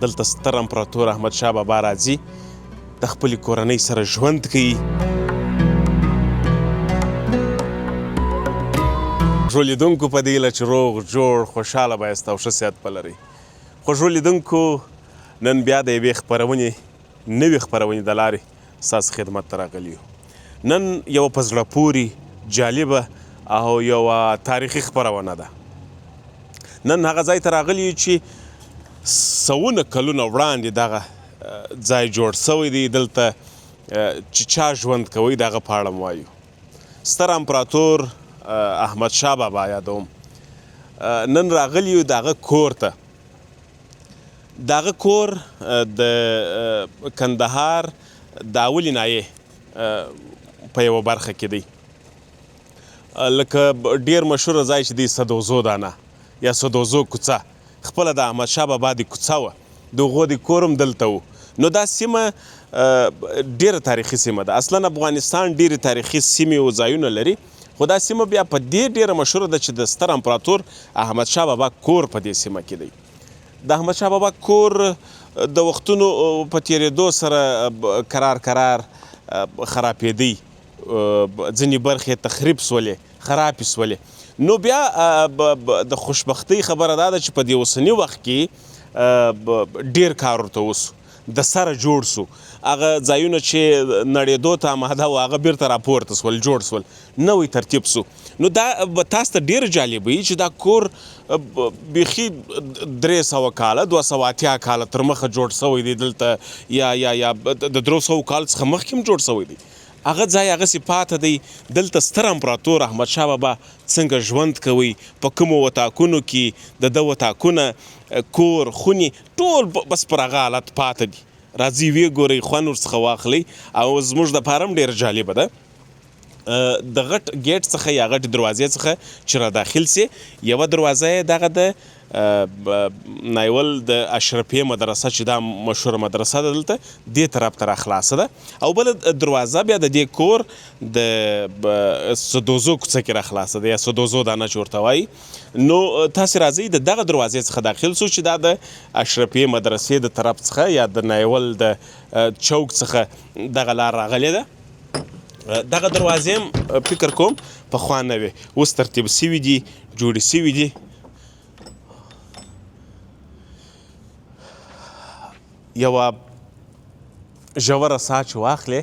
دلته ستر امپراتور احمد شاه بابا راځي، د خپلې کورنۍ سره ژوند کوي. خوږو لیدونکو په دې هیله چې روغ جوړ، خوشحاله به یاست او ښه صحت به لرئ. خوږو لیدونکو نن بیا د یوې خپرونې نوې خپرونې د لارې ستاسو خدمت ته راغلي یو. نن یوه په زړه پورې، جالبه او یوه تاریخي خپرونه ده. نن هغه ځای ته راغلي یو چې سوونه کلونه وړاندې دغه ځای جوړ شوی دی. دلته چې چا ژوند کوي د هغه په اړه هم وایو. ستر امپراتور احمد شاه بابا یادوم. نن راغلي یو د هغه کور ته. د هغه کور د کندهار د اولې ناحیې په یوه برخه کې دی. لکه ډیر مشهور ځای چې دی سدوزو دانه یا سدوزو کوڅه، خپله د احمد شاه بابا د کوڅه وه، د هغو د کور هم دلته و. نو دا سیمه ډیره تاریخي سیمه ده. اصلا افغانستان ډیرې تاریخي سیمې او ځایونه لري، خو دا سیمه بیا په دې ډیره مشهوره ده چې د ستر امپراتور احمد شاه بابا کور په دې سیمه کې دی. د احمد شاه بابا کور د وختونو په تیریدو سره کرار کرار خرابېدی، ځینې برخې تخریب سولې، خرابې سولې. نو بیا د خوشبختۍ خبره دا ده چې په دې اوسني وخت کې ډیر کار ورته وسو، د سره جوړ سو. هغه ځایونه چې نړېدو ته آماده وو هغه بیرته راپورته سول، جوړ سول، نوی ترتیب سو. نو دا به تاسو ته ډیر جالب وي چې دا کور بیخي 300 کاله، 280 کاله تر مخه جوړ سوی دی دلته، یا یا یا د 300 کال څخه مخکې هم جوړ سوی دی. هغه ځای هغسې پاته دی. دلته ستر امپراتور احمد شاه بابا څنګه ژوند کوي، په کومو وتاکونو کې د ده وتاکونه، کور، خونې ټول بس پر هغه حالت پاته دي. راځئ ویې ګورئ، خوند ورڅخه واخلئ او زموږ دپاره هم ډېره جالبه ده. د غټ ګیټ څخه یا غټې دروازې څخه چې را داخل سي، یوه دروازه یې دغه د نایول د اشرفیه مدرسه چې دا مشهوره مدرسه ده دلته دې طرف ته را خلاصه ده، او بله دروازه بیا د دې کور د سدوزو کوڅه کې را خلاصه ده یا سدوزو دانه چې ورته وایي. نو تاسې راځئ د دغه دروازې څخه داخل سو چې دا د اشرفیه مدرسې د طرف څخه یا د نایول د چوک څخه دغه لار راغلې ده. دغه دروازې هم فکر کوم پخوا نه وې، اوس ترتیب سوي دي، جوړې سوي دي. یوه ژوره ساه چې واخلې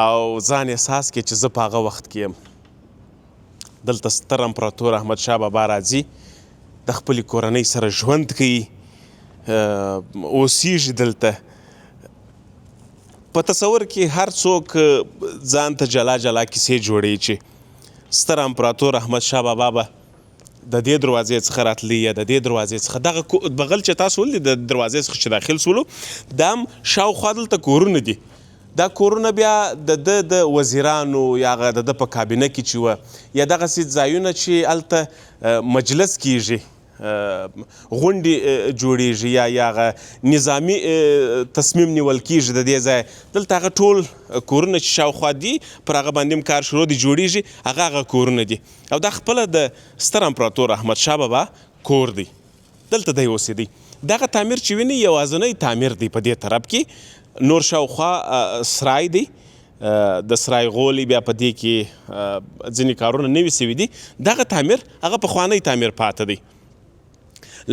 او ځان احساس کړې چې زه په هغه وخت کې یم. دلته ستر امپراتور احمد شاه بابا راځي، د خپلې کورنۍ سره ژوند کوي، اوسیږي دلته. په تصور کې هر څوک ځان ته جلا جلا کیسې جوړوي چې ستر امپراتور احمد شاه بابا به د دې دروازې څخه راتلی یا د دې دروازې څخه. دغه بغل چې تاسو ولید د دروازې څخه چې داخل سولو، دا هم شاوخوا دلته کورونه دي. دا کورونه بیا د ده د وزیرانو یا هغه د ده په کابینه کې چې وه، یا دغسې ځایونه چې هلته مجلس کیږي، غونډې جوړیږي، یا یا هغه نظامي تصمیم نیول کیږي د دې ځای. دلته هغه ټول کورونه چې شاوخوا دي پر هغه باندې هم کار شروع دي، جوړیږي، هغه هغه کورونه دي. او دا خپله د ستر امپراتور احمد شاه بابا کور دی، دلته دی اوسېدی. دغه تعمیر چې وینئ یوازنی تعمیر دی په دې طرف کې، نور شاوخوا سرای دی. د سرای غولی بیا په دې کې ځینې کارونه نوي سوي دي. دغه تعمیر هغه پخوانی تعمیر پاته دی.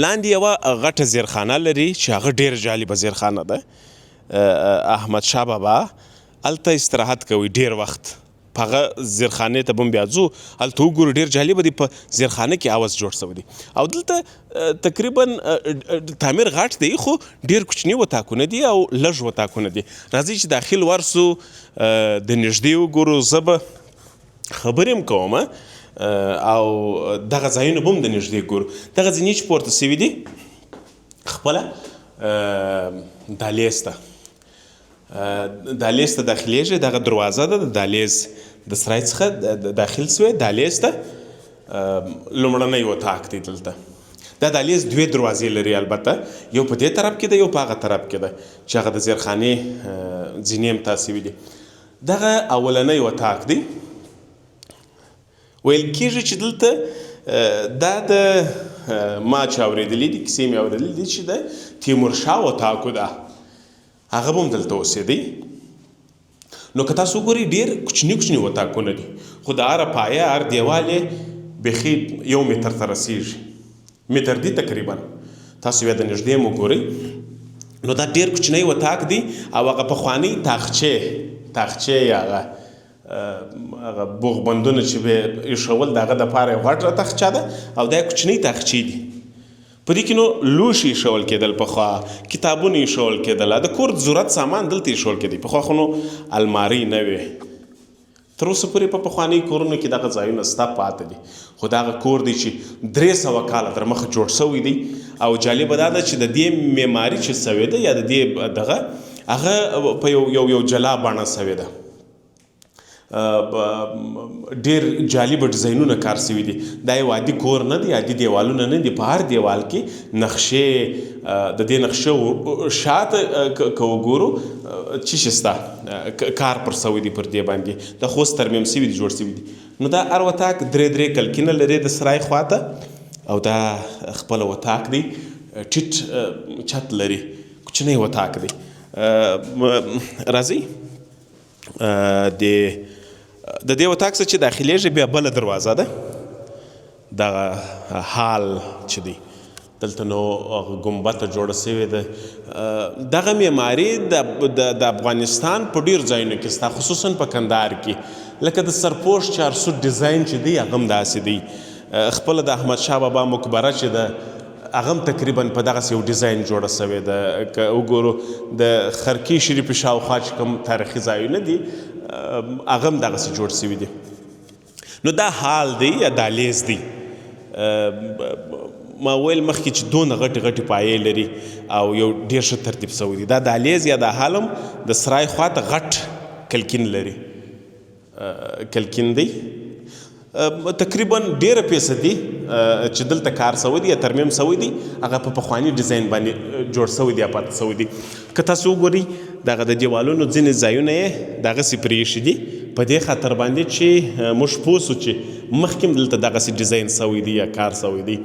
لاندې یوه غټه زیرخانه لري چې هغه ډېره جالبه زیرخانه ده. احمد شاه بابا هلته استراحت کوي ډېر وخت. په هغه زیرخانې ته به هم بیا ځو، هلته وګورو، ډېر جالبه دی. په زیرخانه کې حوض جوړ شوی دی او دلته تقریبا تعمیر غټ دی خو ډېر کوچني وتاکونه دي او لږ وتاکونه دي. راځئ چې داخل ورسو، د نږدې وګورو. زه به خبرې هم کوم او دغه ځایونه به هم د نږدې ګورو. دغه ځینې چې پورته سوي دي خپله دهلیز ته، دهلیز ته داخلېږي. دغه دروازه ده د دهلیز د سرای څخه داخل سوې دهلیز ته. لومړنی اتاق دی دلته. دا دهلیز دوې دروازې لري، البته یو په دې طرف کې ده، یو په هغه طرف کې ده چې هغه د زیرخانې ځینې هم تاسې ویلي. دغه اولنی اتاق دی. ویل کیږي چې دلته دا د ما چې اورېدلي دي، کیسې مې اورېدلي دي چې د تیمور شاه وتاکو ده، هغه به هم دلته اوسېدی. نو که تاسو وګورئ ډېر کوچني کوچني وتاکونه دي، خو د هره پایه هر دیوال یې بیخي یو متر ته رسېږي، متر دي تقریبا. تاسو بیا د نږدې هم وګورئ. نو دا ډېر کوچنی وتاک دی او هغه پخوانۍ تاخچې تاخچې یا هغه هغه بوغبندونه چې به یې ایښول د هغه دپاره یو غټه تاخچه ده او دا کوچنۍ تاخچې دي. په دې کې نو لوښي ایښول کېدل، پخوا کتابونه ایښول کېدل، د کور د ضرورت سامان دلته ایښول کېدی. پخوا خو نو المارۍ نه وې، تر اوسه پورې په پخوانیو کورونو کې دغه ځایونه شته پاتې دي. خو دا هغه کور دی چې 300 کاله تر مخه جوړ شوی دی. او جالبه دا ده چې د دې معماري چې سوې ده یا د دې دغه هغه په یو یو یو جلا بڼه سوې ده، ډېر جالب ډیزاینونه کار شوي دي. دا یو عادي کور نه دی، عادي دیوالونه نه دي. په هر دیوال کې نقشې، د دې نقشو شاته که وګورو څه شي شته، کار پر شوی دی پر دې باندې، د خوست ترمیم شوي دي، جوړ شوي دي. نو دا هر وطاق درې درې کلکینه لري د سرای خواته، او دا خپله وطاق دی، ټیټ چت لري، کوچنی وطاق دی. راځئ د دې وطاق څخه چې داخلېږي بیا بله دروازه ده، دغه حال چې دی دلته نو هغه ګنبته جوړه شوې ده. دغه معماري د افغانستان په ډېرو ځایونو کې شته، خصوصا په کندهار کې، لکه د سرپوښ چارسو ډیزاین چې دی هغه هم داسې دی. خپله د احمدشاه بابا مقبره چې ده هغه هم تقریبا په دغسې یو ډیزاین جوړه شوې ده. که وګورو د خرکې شریفې شاوخوا چې کوم تاریخي ځایونه دي هغه هم دغسې جوړ شوي دي. نو دا حال دی یا دهلیز دی. ما ویل مخکې چې دونه غټې غټې پایې لري او یو ډېر ښه ترتیب شوی دی. دا دهلیز یا دا حال هم د سرای خواته غټ کلکین لري، کلکین دی. تقریبا ډېره فیصدي چې دلته کار شوی دی یا ترمیم شوی دی هغه په پخواني ډیزاین باندې جوړ شوی دی یا پاتې شوی دی. که تاسو وګورئ دغه د دیوالونو ځینې ځایونه یې دغسې پرېښي دي، په دې خاطر باندې چې موږ پوه شو چې مخکې هم دلته دغسې ډیزاین شوی دی یا کار شوی دی.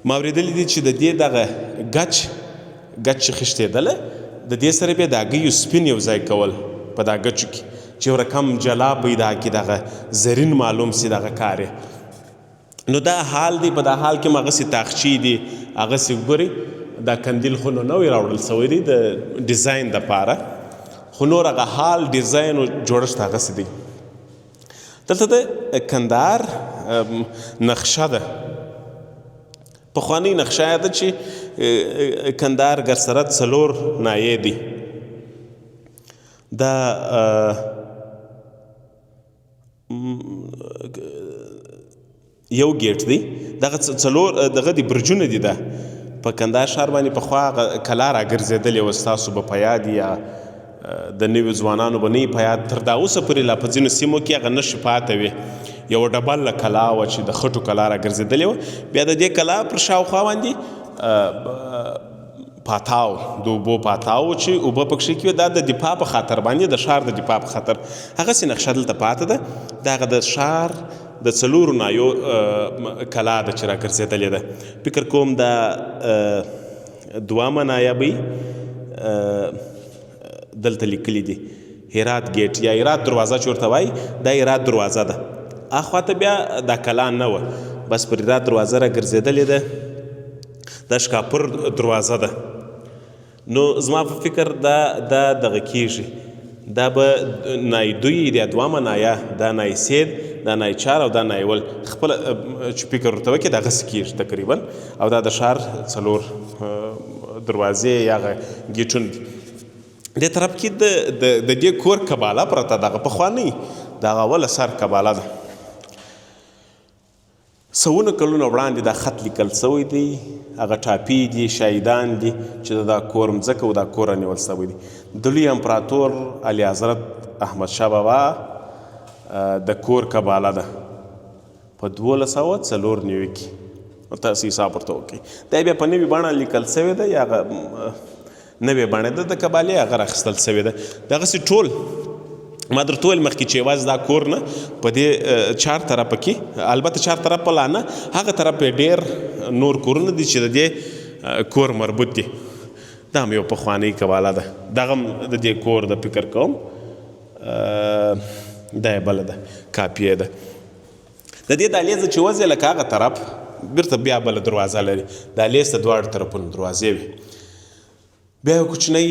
ما اورېدلي دي چې د دې دغه ګچ ګچ چې خیشتېدله د دې سره بیا د هګیو سپین یو ځای کول په دا ګچو کې چې یو رقم جلا پیدا کړي، دغه زرین معلوم سي دغه کار یې. نو دا حال دی. په دا حال کې هم هغسې تاخچې دي، هغسې ګورئ دا کندیل خو نو نوی راوړل شوی دی د ډیزاین دپاره، خو نور هغه حال ډیزاین او جوړښت هغسې دی. دلته د کندهار نقشه ده، پخوانۍ نقشه ده چې کندهار ګرسره 4 ناحیې دی. دا یو ګیټ دی، دغه 4 دغه دي برجونه دي. ده په کندهار ښار باندې پخوا هغه کلا راګرځېدلې وه، ستاسو به په یاد یا د نویو ځوانانو به نه وي په یاد، تر دا اوسه پورې لا په ځینو سیمو کې هغه نښې پاته وې. یوه ډبله کلا وه چې د خټو کلا راګرځېدلې وه، بیا د دې کلا پر شاوخوا باندې پاتاو، د اوبو پاتاو چې اوبه پکښې کې وې، دا د دفاع په خاطر باندې، د ښار د دفاع په خاطر هغسې نقشه دلته پاته ده. دا هغه د ښار د 4 نایو کلا ده چې راګرځېدلې ده. فکر کوم دا دوامه نایه به دلته لیکلي دي، هرات ګیټ یا هرات دروازه چې ورته وایي، دا هرات دروازه ده. اخوا ته بیا دا کلا نه وه، بس پر هرات دروازه راګرځېدلې ده، دا ښکاپور دروازه ده. نو زما په فکر دا دا دغه کېږي، دا به نای دوی یا دوامه نایه، دا نای سید، دا نای چار او دا نای ول، خپله چې فکر ورته وکړې دغسې کېږي تقریبا. او دا د ښار 4 دروازې یا هغه ګیټونه دي. دې طرف کې د دې کور کباله پرته، دغه پخوانۍ دغه اوله سر کباله ده. سوونه کلونه وړاندې دا خط لیکل شوی دی، هغه ټاپې دي، شاهدان دي چې دا کور مځکه او دا کور رانیول شوی دی. د لوی امپراتور اعلیحضرت احمدشاه بابا د کور کباله ده په 1294 کې. تاسو حساب ورته وکړئ. دا بیا په نوې بڼه لیکل شوې ده یا هغه نوې بڼه ده د کبالې، هغه راخیستل شوې ده. دغسې ټول ما درته وویل مخکې چې یوازې دا کور نه، په دې چار طرفه کې، البته چار طرفه لا نه، هغه طرف یې ډېر نور کورونه دي چې د دې کور مربوط دي. دا هم یو پخوانۍ قواله ده، دغه هم د دې کور د فکر کوم دا یې بله ده، کاپي یې ده. د دې دهلېزه چې وځې لکه هغه طرف بیرته بیا بله دروازه لري، دهلېز ته دواړو طرفونو دروازې وي. بیا یو کوچنی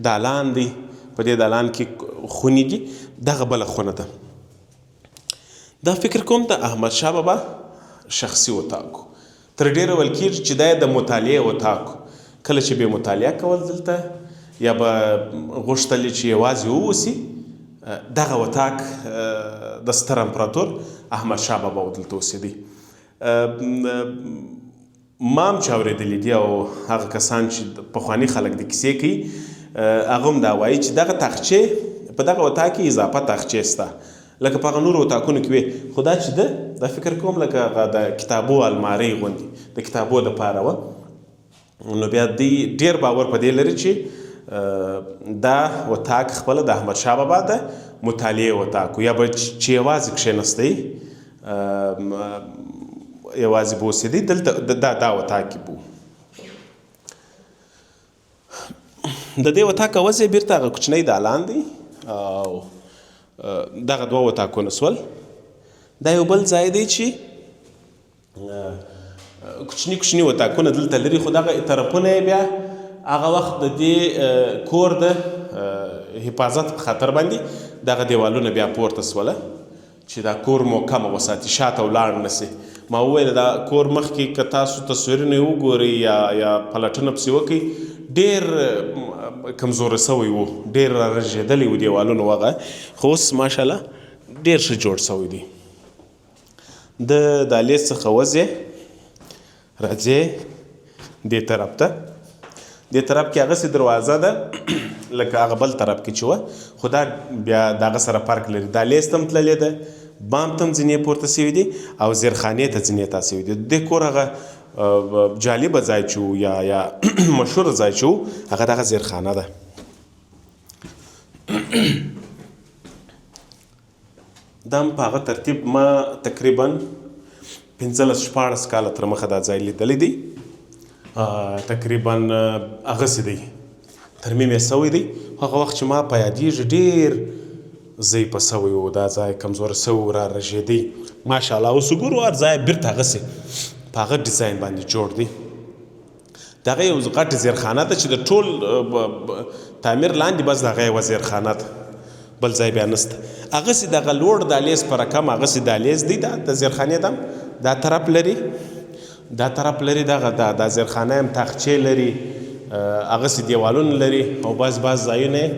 دالان دی، په دې دالان کې خونې دي، دغه بله خونه ده. دا فکر کوم د احمد شاه بابا شخصي اتاق و. تر ډېره ویل کېږي چې دا یې د مطالعې اتاق و. کله چې به یې مطالعه کول دلته، یا به غوښتل یې چې یوازې واوسي، دغه اتاق د ستر امپراتور احمد شاه بابا و دلته اوسېدی. ما هم چې اورېدلي دي او هغه کسان چې پخواني خلک د کیسې کوي هغه هم دا وایي چې دغه تاخچې په دغه اتاق کې اضافه تاخچې شته لکه په هغه نورو اتاقونو کې وي، خو دا چې ده دا فکر کوم لکه هغه د کتابو المارۍ غوندې د کتابو دپاره وه. نو بیا دوی ډېر باور په دې لري چې دا اتاق خپله د احمد شاه بابا د مطالعې اتاق و، یا به چې یوازې کښېنستی یوازې به اوسېدی دلته دا دا اتاق کې به و. د دې اتاق وځې بیرته هغه کوچنی دالان دی او دغه دوه اتاقونه سول. دا یو بل ځای دی چې کوچني کوچني اتاقونه دلته لري، خو دغه طرفونه یې بیا هغه وخت د دې کور د حفاظت په خاطر باندې دغه دیوالونه بیا پورته سوله چې دا کور محکمه وساتي، شاته ولاړ نه سي. ما وویل دا کور مخکې که تاسو تصویرونه یې وګورئ یا یا پلټنه پسې وکړئ ډېر کمزوری سوی و، ډېر را رژېدلی و دیوالونو هغه، خو اوس ماشاءالله ډېر ښه جوړ سوی دی. د دهلېز څخه وځې راځې دې طرف ته، دې طرف کې هغسې دروازه ده لکه هغه بل طرف کې چې وه، خو دا بیا د هغه سره فرق لري. دهلېز ته هم تللې ده، بام ته هم ځینې پورته سوي دي او زیرخانې ته ځینې تا سوي دي. د دې کور هغه جالبه ځای چې و یا یا مشهور ځای چې و هغه دغه زیرخانه ده. دا هم په هغه ترتیب ما تقریبا 15 16 کاله تر مخه دا ځای لیدلی دی، تقریبا هغسې دی، ترمیم یې سوی دی. هغه وخت چې ما په یادېږي ډېر ضعیفه سوی و، دا ځای کمزوری سوی و، را رژېدی. ماشاءالله اوس وګورو هر ځای بیرته هغسې په هغه ډیزاین باندې جوړ دی. دغه یو غټه زیرخانه ده چې د ټول تعمیر لاندې بس دغه یوه زیرخانه ده، بل ځای بیا نشته. هغسې دغه لوړ دهلیز په رقم هغسې دهلیز دی، دا د زیرخانې ده، دا طرف لري، دا طرف لري، دغه دا زیرخانه هم تاخچې لري، هغسې دیوالونه لري او بعض بعض ځایونه یې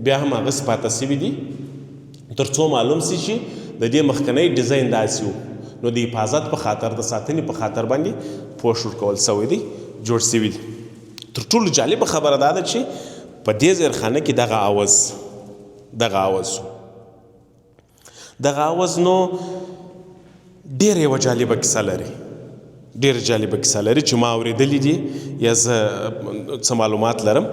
بیا هم هغسې پاته سوي دي تر څو معلوم سي چې د دې مخکنی ډیزاین داسې و. نو د حفاظت په خاطر، د ساتنې په خاطر باندې پوښ ورکول سوی دی، جوړ سوي دي. تر ټولو جالبه خبره دا ده چې په دې زیرخانه کې دغه آواز، دغه آواز دغه آواز نو ډېره یوه جالبه کیسه لري، ډېره جالبه کیسه لري چې ما اورېدلې دي یا زه څه معلومات لرم.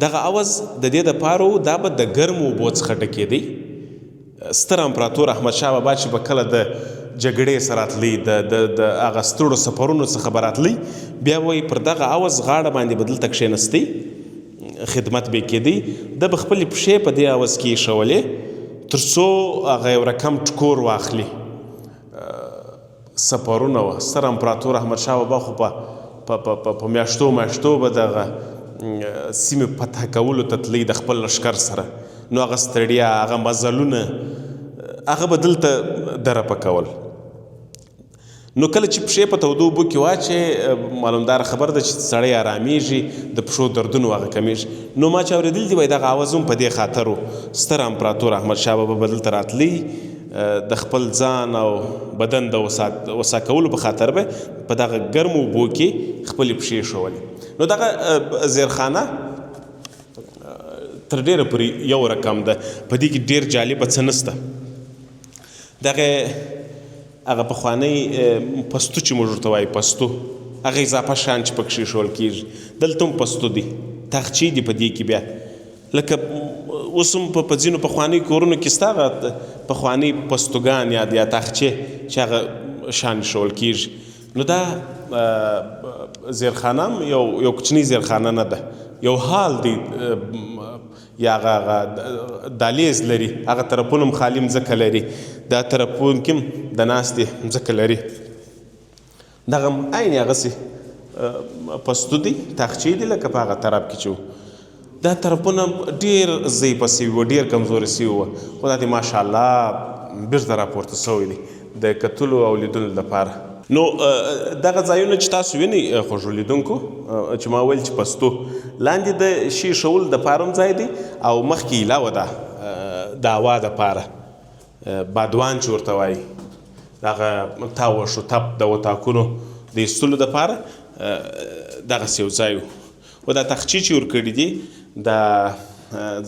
دغه آواز د دې دپاره و، دا به د ګرمو اوبو څخه ډکېدی. ستر امپراتور احمد شاه بابا چې به کله د جګړې سره راتلی، د د د هغه ستړو سفرونو څخه به راتلی، بیا به یې پر دغه آواز غاړه باندې به دلته کښېنستی، خدمت به یې کېدی. ده به خپلې پښې په دې آواز کې ایښولې تر څو هغه یو رقم ټکور واخلي. سفرونه وه، ستر امپراتور احمد شاه بابا خو په په په په میاشتو میاشتو به دغه سیمې فتح کولو ته تللی د خپل لښکر سره، نو هغه ستړیا، هغه مزلونه هغه به دلته درپه کول. نو کله چې پښې په تودو اوبو کې واچې، معلومداره خبره ده چې سړی ارامېږي، د پښو دردونو هغه کمېږي. نو ما چې اورېدلي دي وایي دغه آواز هم په دې خاطر و، ستر امپراتور احمد شاه بابا به دلته راتلی، د خپل ځان او بدن د وسا کولو په خاطر به په دغه ګرمو اوبو کې خپلې پښې ایښولې. نو دغه زیرخانه تر ډېره پورې یو رقم ده، په دې کې ډېر جالبه څه نشته. دغه هغه پخوانی پستو چې موږ ورته وایو پستو، هغه اضافه شیان چې پکښې ایښول کېږي، دلته هم پستو دی، تاخچې دي په دې کې بیا لکه اوس هم په ځینو پخوانیو کورونو کې سته هغه پخوانۍ پستوګان یا یا تاخچې چې هغه شان ایښول کېږي. نو دا زیرخانه هم یو یو کوچنۍ زیرخانه نه ده، یو حال دی، یا هغه هغه دهلیز لري، هغه طرفونه هم خالي مځکه لري، دا طرفونو کې هم د ناستې مځکه لري. دغه هم عین هغسې پستو دی، تاخچې دي لکه په هغه طرف کې چې وو. دا طرفونه ډېر ضعیفه شوي وو، ډېر کمزوري شوي وو، خو دا دی ماشاءالله بیرته راپورته شوی دی د کتلو او لیدلو لپاره. نو دغه ځایونه چې تاسو وینئ خوږو لیدونکو، چې ما ویل چې پستو لاندې د شي ایښولو دپاره هم ځای دی، او مخکې علاوه ده د هوا دپاره، بادوان چې ورته وایي، دغه تاو شو تپ د اتاقونو د ایستلو دپاره دغسې یو ځای و. خو دا تخچې چې ورکړي دي، دا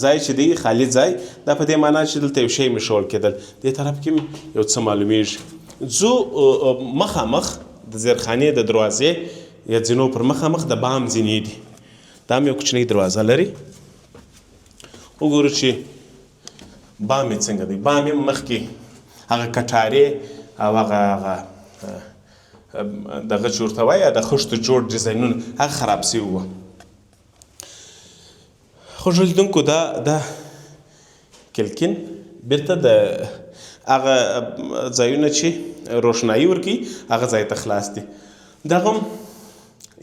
ځای چې دی خالي ځای، دا په دې معنا چې دلته یو شی مې ښول کېدل. دې طرف کې یو څه معلومیږي. ځو مخامخ د زیرخانې د دروازې یا ځینو پر مخامخ د بام ځینې دي. دا هم یو کوچنۍ دروازه لري. وګورو چې بام یې څنګه دی. بام یې مخکې هغه کټارې او هغه هغه دغه چې ورته وایي د خښتو جوړ ډیزاینونه هغه خراب شوي وو. خوږو لیدونکو، دا دا کلکین بیرته د هغه ځایونه چې روښنايي ورکوي هغه ځای ته خلاص دي. دغه هم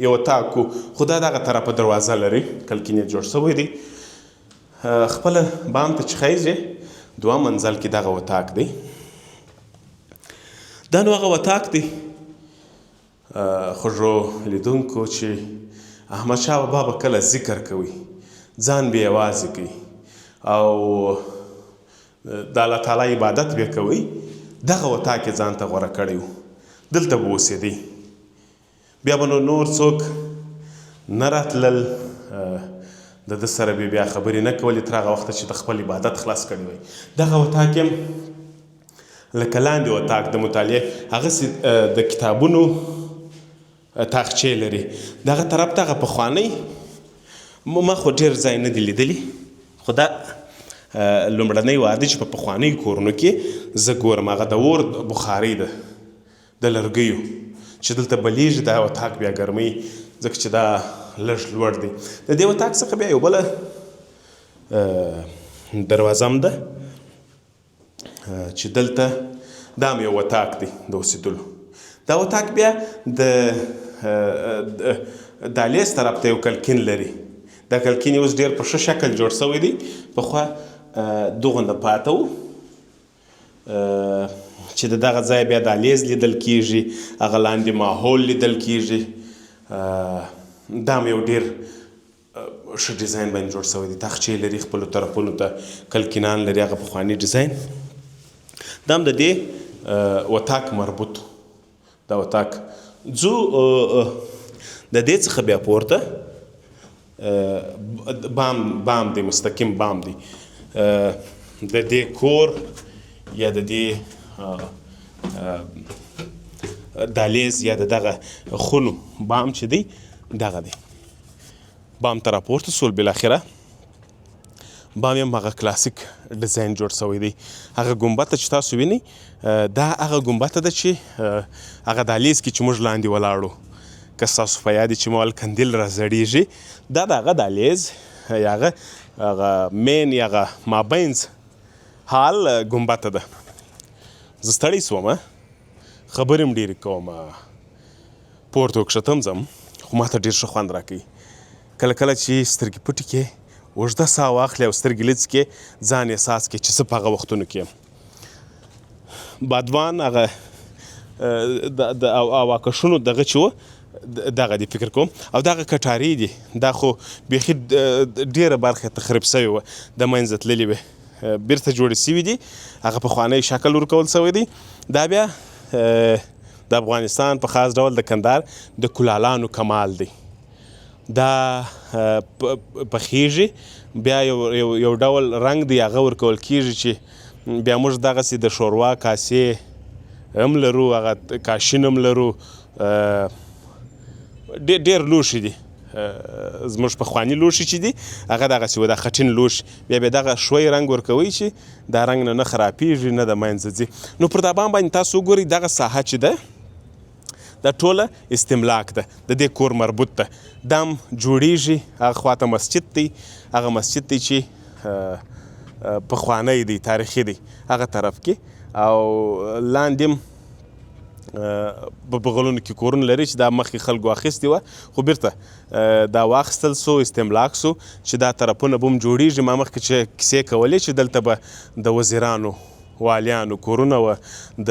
یو اتاق و، خو دا دغه طرفه دروازه لري، کلکین یې جوړ شوی دی. خپله بام ته چې خیږي دوه منزل کې دغه اتاق دی. دا نو هغه اتاق دی خوږو لیدونکو چې احمدشاه بابا به کله ذکر کوي، ځان به یوازې کوي او د الله تعالی عبادت به کوي، دغه اتاق یې ځان ته غوره کړی و، دلته به اوسېدی. بیا به نو نور څوک نه راتلل، د ده سره به بیا خبرې نه کولې تر هغه وخته چې د خپل عبادت خلاص کړی وای. دغه اتاق یې لکه لاندې اتاق د مطالعې هغسې د کتابونو تاخچې لري. دغه طرف ته هغه پخوانۍ، ما خو ډېر ځای نه دي لیدلي، خو دا لومړنۍ واده چې په پخوانیو کورونو کې زه ګورم هغه د اور بخارۍ ده د لرګیو چې دلته بلیږي، دا اتاق بیا ګرموي ځکه چې دا لږ لوړ دی. د دې اتاق څخه بیا یو بله دروازه هم ده چې دلته دا هم یو اتاق دی د اوسېدلو. دا اتاق بیا د دهلیز طرف ته یو کلکین لري. دا کلکین اوس ډېر په ښه شکل جوړ شوی دی، پخوا دغونه پاته و چې د دغه ځای بیا دهلیز لیدل کیږي، هغه لاندې ماحول لیدل کیږي. دا هم یو ډېر ښه ډیزاین باندې جوړ شوی دی. تاخچې لري خپلو طرفونو ته، کلکینان لري، هغه پخواني ډیزاین. دا هم د دې اتاق مربوط دا اتاق. ځو د دې څخه بیا پورته بام، بام دی، مستقیم بام دی د دې کور یا د دې دهلیز یا د دغه خونو بام چې دی دغه دی. بام ته راپورته سول بالاخره. بام یې هم هغه کلاسیک ډیزاین جوړ شوی دی. هغه ګنبته چې تاسو وینئ دا هغه ګنبته ده چې هغه دهلیز کې چې موږ لاندې ولاړو، که ستاسو په یاد چې ما ویل کندیل را زړیږي، دا د هغه دهلیز یا هغه هغه مین یا هغه مابینځ حال ګنبته ده. زه ستړی سوم، خبرې هم ډېرې کوم، پورته او کښته هم ځم، خو ماته ډېر ښه خوند راکوي. کله کله چې سترګې پټې کړې، اوږده ساه واخلې او سترګې لڅې کړې، ځان احساس کړې چې زه په هغه وختونو کې یم. بادوان هغه د اواکشونو دغه چې و دغه دی فکر کوم، او دغه کټارې دي، دا خو بیخي ډېره برخه تخریب شوې وه، د منځه تللې وې، بیرته جوړې شوې دي، هغه پخوانی شکل ورکول شوی دی. دا بیا د افغانستان په خاص ډول د کندهار د کلالانو کمال دی. دا پخیږي، بیا یو یو ډول رنګ دی هغه ورکول کیږي چې بیا موږ دغسې د ښوروا کاسې هم لرو، هغه کاشین هم لرو، ډېر لوښي دي. زموږ پخواني لوښي چې دي هغه دغسې و، دا خټین لوښي بیا بیا دغه ښوی رنګ ورکوي چې دا رنګ نه نه خرابېږي نه د منځه ځي. نو پر دا بام باندې تاسو وګورئ دغه ساحه چې ده دا ټوله استملاک ده، د دې کور مربوط ده. دا هم جوړیږي، هغه خواته مسجد دی، هغه مسجد دی چې پخوانی دی، تاریخي دی هغه طرف کې، او لاندې هم په بغلونو کې کورونه لري چې دا مخکې خلکو اخیستي وه، خو بیرته دا واخیستل سو، استملاک سو چې دا طرفونه به هم جوړیږي. ما مخکې چې کیسې کولې چې دلته به د وزیرانو والیانو کورونه وه،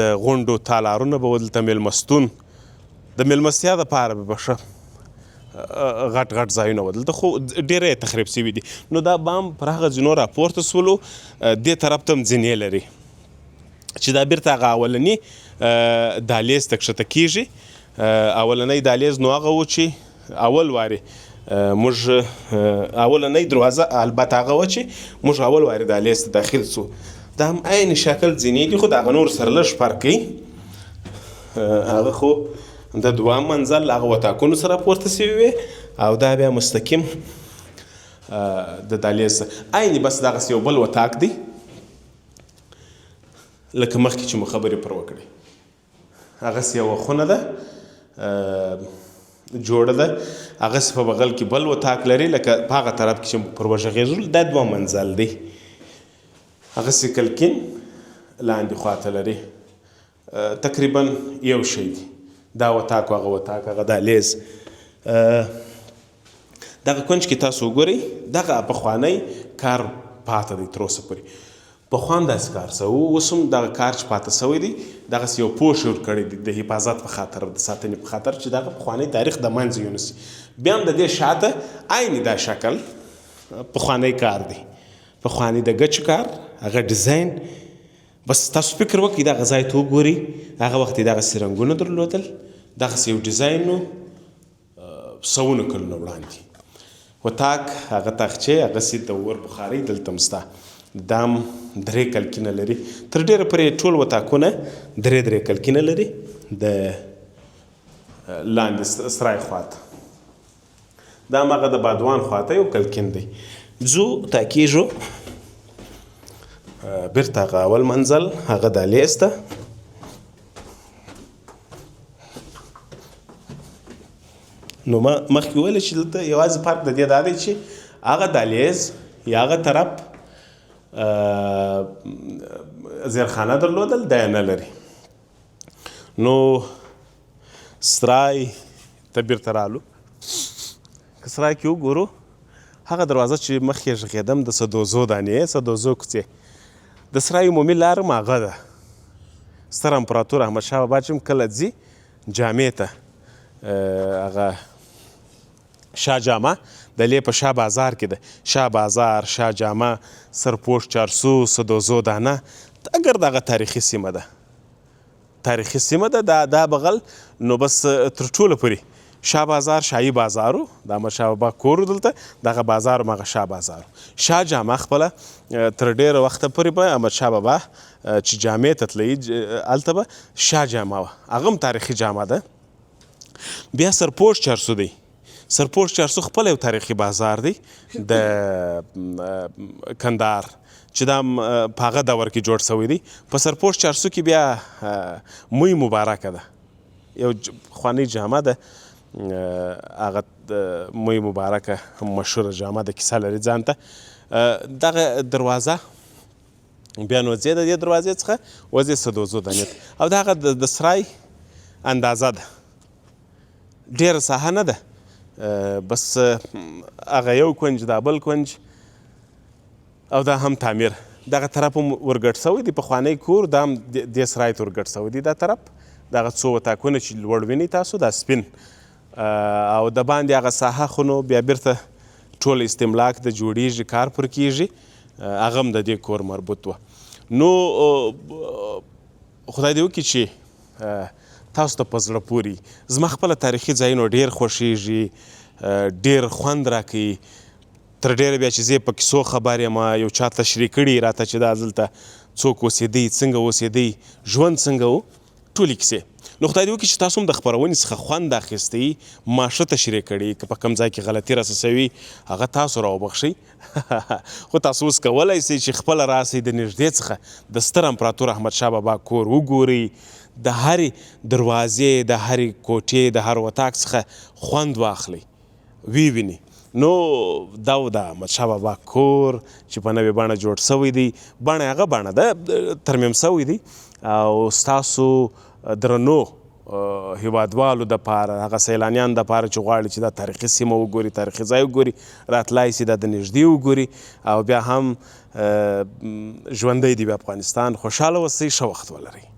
د غونډو تالارونه به وه، دلته میلمستون د میلمستیا دپاره به ښه غټ غټ ځایونه وه دلته، خو ډېری یې تخریب سوي دي. نو دا بام پر هغه ځینو راپورته سولو، دې طرف ته هم ځینې لري چې دا بیرته هغه اولني دهلیز ته کښته کیږي. اولنی دهلیز نو هغه و چې اول وارې موږ اولنۍ دروازه البته هغه وه چې موږ اول وارې دهلیز ته داخل سو. دا هم عین شکل ځینې دي، خو د هغه نور سره لږ فرق کوي. هغه خو د دوهم منزل هغه وتاکونو سره پورته سوي وې، او دا بیا مستقیم د دهلیز عین بس دغسې یو بل وتاک دی لکه مخکې چې مو خبرې پر وکړې، هغسې یوه خونه ده جوړه ده، هغسې په بغل کې بل وتاک لري لکه په هغه طرف کې چې پر وغږېږو. دا دوه منزل دی، هغسې کلکین لاندې خواته لري، تقریبا یو شی دی دا وتاک او هغه وتاک هغه دهلیز. دغه کنج کې تاسو وګورئ دغه پخوانی کار پاته دی تر اوسه پورې. پخوا هم داسې کار سوی و، اوس هم دغه کار چې پاته سوی دی دغسې یو پوښ یې ورکړی دی د حفاظت په خاطر، د ساتنې په خاطر چې دغه پخوانی تاریخ د منځه یونه سي. بیا هم د دې شاته عین دا شکل پخوانی کار دی، پخوانی د ګچو کار، هغه ډیزاین. بس تاسو فکر وکړئ دغه ځای ته وګورئ، هغه وخت یې دغسې رنګونه درلودل، دغسې یو ډیزاین و سوونه کلونه وړاندې. وتاک هغه تاخچې هغسې د اور بخارۍ دلته هم سته، دا هم درې کلکینه لري، تر ډېره پورې ټول وتاکونه درې درې کلکینه لري د لاندې سرای خواته. دا هم هغه د بادوان خواته یو کلکین دی. ځو تاکیږو بیرته هغه اول منزل هغه دهلیز ته. نو ما مخکې وویل چې دلته یوازې فرق د دې دا دی چې هغه دهلیز یا هغه طرف زیرخانه درلودل، دا یې نه لري. نو سرای ته بیرته رالو، که سرای کې وګورو هغه دروازه چې مخکې غږېدم د سدوزو دانې، سدوزو کوڅې، د سرای عمومي لار هم هغه ده. ستر امپراتور احمدشاه بابا چې هم کله ځي جامع ته، هغه شاه جامه د لې په شاه بازار کې ده، شاه بازار، شاه جامه، سرپوش چارسو، سدوزو دانه، اګر دغه تاریخي سیمه ده، تاریخي سیمه ده دا بغل. نو بس تر ټولو پورې شاه بازار شاهي بازار و، د احمدشاه بابا کور و دلته، دغه بازار هم هغه شاه بازار و. شاه جامه خپله تر ډېره وخته پورې به احمدشاه بابا چې جامې ته تللی هلته به شاه جامه وه، هغه هم تاریخي جامه ده. بیا سرپوش چارسو دی، سرپوش چارسو خپله یو تاریخي بازار دی د کندهار چې دا په هغه دور کې جوړ شوی دی. په سرپوش چارسو کې بیا موی مبارکه ده، یو پخوانۍ جامه ده، هغه موی مبارکه هم مشهوره جامه ده، کیسه لري ځان ته. دغه دروازه بیا نو ځې د دې دروازې څخه وځې سدوزو دانې ته، او دغه د سرای اندازه ده، ډېره ساحه نه ده، بس هغه یو کنج دا بل کنج، او دا هم تعمیر دغه طرف هم ورګډ شوی دی، پخوانی کور دا هم دې سرای ته ورګډ شوی دی. دا طرف دغه څو وتاکونه چې لوړ وینئ تاسو دا سپین، او د باندې هغه ساحه خو نو بیا بیرته ټول استملاک د جوړیږي، کار پر کیږي، هغه هم د دې کور مربوط وه. نو خدای دې وکړي چې تاسو ته په زړه پورې. زما خپله تاریخي ځایونه ډېر خوښیږي، ډېر خوند راکوي، تر ډېره بیا چې زه په کیسو خبر یم، یو چا تشریح کړي راته چې دا دلته څوک اوسېدی، څنګه اوسېدی، ژوند څنګه و، ټولې کیسې. نو خدای دې وکړي چې تاسو هم د خپرونې څخه خوند اخیستی، ما ښه تشریح کړي، که په کوم ځای کې غلطي راسه سوي هغه تاسو راوبخښئ. خو تاسو اوس کولای شئ چې خپله راسئ د نږدې څخه د ستر امپراتور احمد شاه بابا کور وګورئ، د هرې دروازې، د هرې کوټې، د هر وطاق څخه خوند واخلئ، ویې وینئ. نو دا و د احمد شاه بابا کور چې په نوې بڼه جوړ شوی دی، بڼه هغه بڼه ده، ترمیم شوی دی او ستاسو درنو هیوادوالو دپاره، هغه سیلانیانو دپاره چې غواړي چې دا تاریخي سیمه وګوري، تاریخي ځای وګوري، راتلای شي، دا د نږدې وګوري او بیا هم ژوندی دې وي افغانستان. خوشحاله اوسئ، ښه وخت ولرئ.